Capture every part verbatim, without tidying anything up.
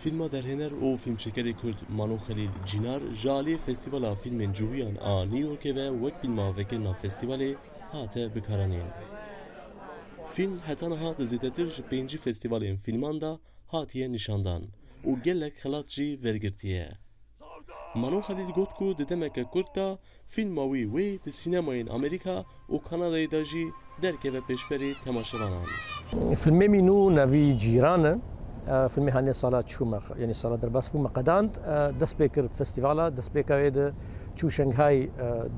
Fîlma derhêner û fîlmçêkerê Kurd Mano Xelîl Cînar ji aliyê Festîvala Fîlmên Ciwiyan a New Yorkê ve wek fîlma vekirina festîvalê hate bikaranîn. Fîlm heta niha di zêdetir ji pêncî festîvalên fîlman de hatiye nîşandan û gelek xelat jî wergirtiye. Mano Xelîl got ku di demeke kurt de fîlma wî wê di sînemayên Amerîka û Kanadayê de jî derkeve pêşberî temaşevanan. Filmê min nû nevî Cîran e. E, filmê hanê sala çû me, yanî sala derbas bû me qedand. E, dest pê kir festîvala, destpêka wê de çû Şenghayê, e,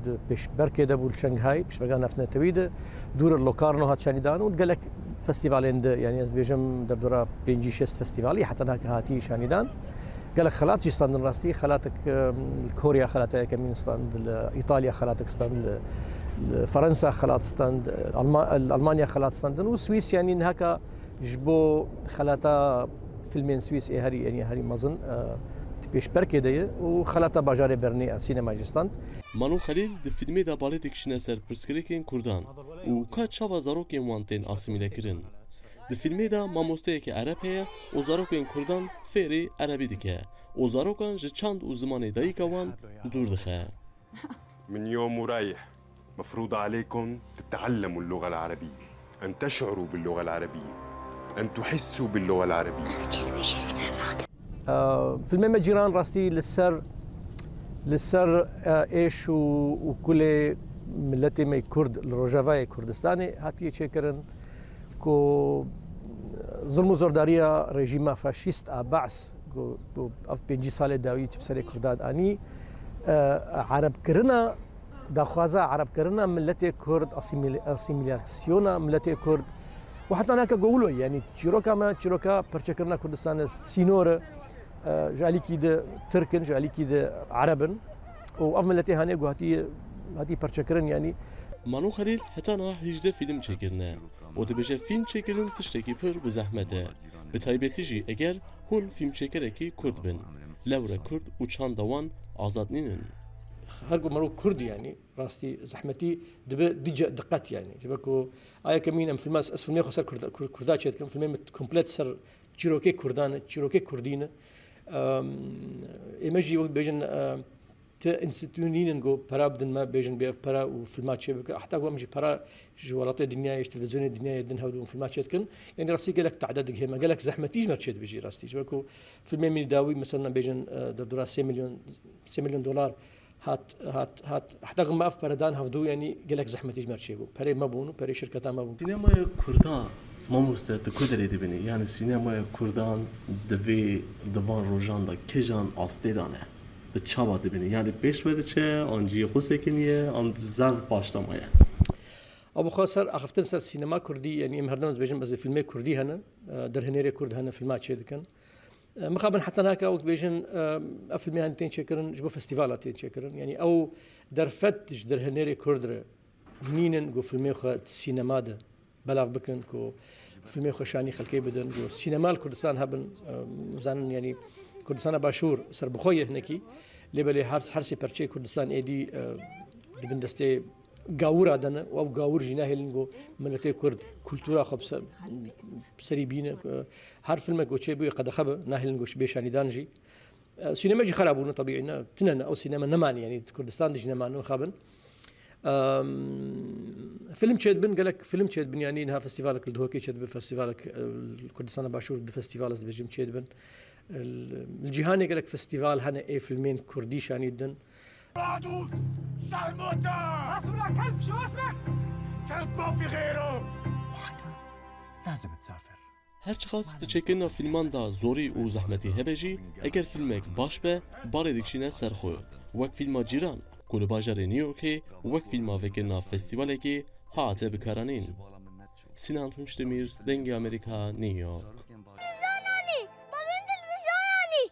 di pêşberkê de bû li Şenghayê, pêşberga navnetewî de. Dûr li Locarno hat şanîdan û gelek festîvalên de, yanî ez dibêjim derdora pêncî şêst festîvalî heta niha hatî şanîdan. Gelek xelat jî standin rastî. Xelatek, e, li Korya xelata yekemîn stand, li Îtalya xelatek stand, li, li Fransa xelat stand, Alma-, li Almanya xelat standin û Swîs, yanî nihaka ji bo xelata filmên Swîs ê herî, yanî herî mezin, e, di pêşberkê de ye û xelata bajarê Bernê a sînema jî stand. Mano Xelîl di fîlmê de balê dikişîne ser pirsgirêkên Kurdan û ka çawa zarokên wan tên asîmîlekirin. Di fîlmê de mamosteyeke Ereb heye û zarokên Kurdan fêrî Erebî dike û zarokan ji çand û zimanê dayika wan dûr dixe. من يوم ورايح مفروض عليكم تتعلموا اللغة العربية، أن تشعروا باللغة العربية، أن تحسوا باللغة العربية. Ee, Filmê me Cîran rastî li ser, li ser, e, êş û, û kulê miletê me Kurd li Rojavayê Kurdistanê hatiye çêkirin ku zilm û zordariya rejîma faşîst a Ba's ku, ku ev pêncî salê dawî çi bi serê Kurdan anî, e, erebkirina, daxwaza erebkirina miletê Kurd, asîmîl-, asîmîlasyona miletê Kurd û heta naka gowilo, yanî çîroka me, çîroka perçekirina Kurdistanê sînor e, e, ji alîkî de Tirk in, ji alîkî de Ereb in û ev miletê hanê ku hatî, hatî perçekirin, yanî. Mano Xelîl heta niha hejdeh fîlm çêkirine û dibêje fîlm çêkirin tiştekî pir bi zehmet e. Bi taybetî jî eger hûn fîlmçêkerekî Kurd bin. Lewre Kurd û çanda wan azad nînin. Her ku mero Kurd, yanî rastî zehmetî dibe dice diqet, yanî. Ji ber ku a yekemîn em filma, ez filmê xwe ser Kurda, Kur-, Kurda çêdikim, filmê min komplet ser çîrokê Kurdan e, çîrokê Kurdî ne. Em, ê me jî wek bêjin, em, ti înstîtû nînin ku pera bidin me, bêjin bê ev pera û filma çê bike. Heta ku em jî pera ji welatê dinyayê, ji televîzyonê dinyayê din hevdû em filma çê dikin. Yanî rastî gelek tade digihê me, gelek zehmetî ji me çê dibe jî rastî. Ji ber ku filmê min dawî, mesela bêjin, e, derdora sê milyon, sê milyon dolar hat, hat, hat. Heta ku me ev pere dan hevdû, yanî gelek zehmetî ji me re çêbû. Perê me bûn û perê şirketa me bûn. Sînemaya Kurdan, mamoste, tu ku derê dibînî? Yanî sînemaya Kurdan di vê, di van rojan de kîjan astê de ne? Tu çawa dibînî? Yanî pêş ve diçe, an cihê xwe sekiniye, an zaf paşta maye? Ew bi xwe ser axiftin ser sînema Kurdî, yanî em her dem dibêjin, ez ê filmê Kurdî hene, e, derhênerê Kurd hene, filma çê dikin. E, mixabin heta naka wek bêjin, e, ev filmê hanî tên çêkirin, ji bo festîvala tên çêkirin. Yanî ew derfet ji derhênerê Kurd re nînin ku filmê xwe di sînema de belav bikin, ku filmê xwe şanî xelkê bidin, ku sînema li Kurdistan hebin, e, zanin, yanî Kurdistana Başûr serbixwe ye hinekî, lê belê her, her sê perçeyê Kurdistan êdî, e, di bin destê gawira de ne û ew gawir jî nahêlin ku miletê Kurd kultura xwe bi se-, bi serî bîne. Her filmek ku çêbûye qedexe be, nahêlin ku bê şanîdan jî. E, sînema jî xera bûne tebîî ne, tune ne, ew sînema nemane, yanî di Kurdistan de jî nemane, mixabin. Em, film çêdibin, gelek film çêdibin, yanî niha festîvalek li Duhokê çêdibe, festîvalek, e, li Kurdistana Başûr du festîval ez dibêjim çêdibin. Li, li cîhanê gelek festîval hene ê filmên Kurdî şanî didin. Radus! Şermota! Asmra kelb, şu asmak! Kelb ma fi xêro! Lazim tsafer. Her çiqas di çêkirina fîlman de zorî û zehmetî hebe jî, eger fîlmek baş be, balê dikişîne ser xwe. Wek fîlma Cîran, ku li bajarê New Yorkê wek fîlma vekirina festîvalekê hate bikaranîn. Sinan Tunçdemir, Dengê Amerîka, New York. Televizyonanî! Babên televizyonanî!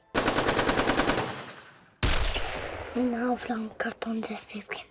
Ên niha filan karton dest pê bikin.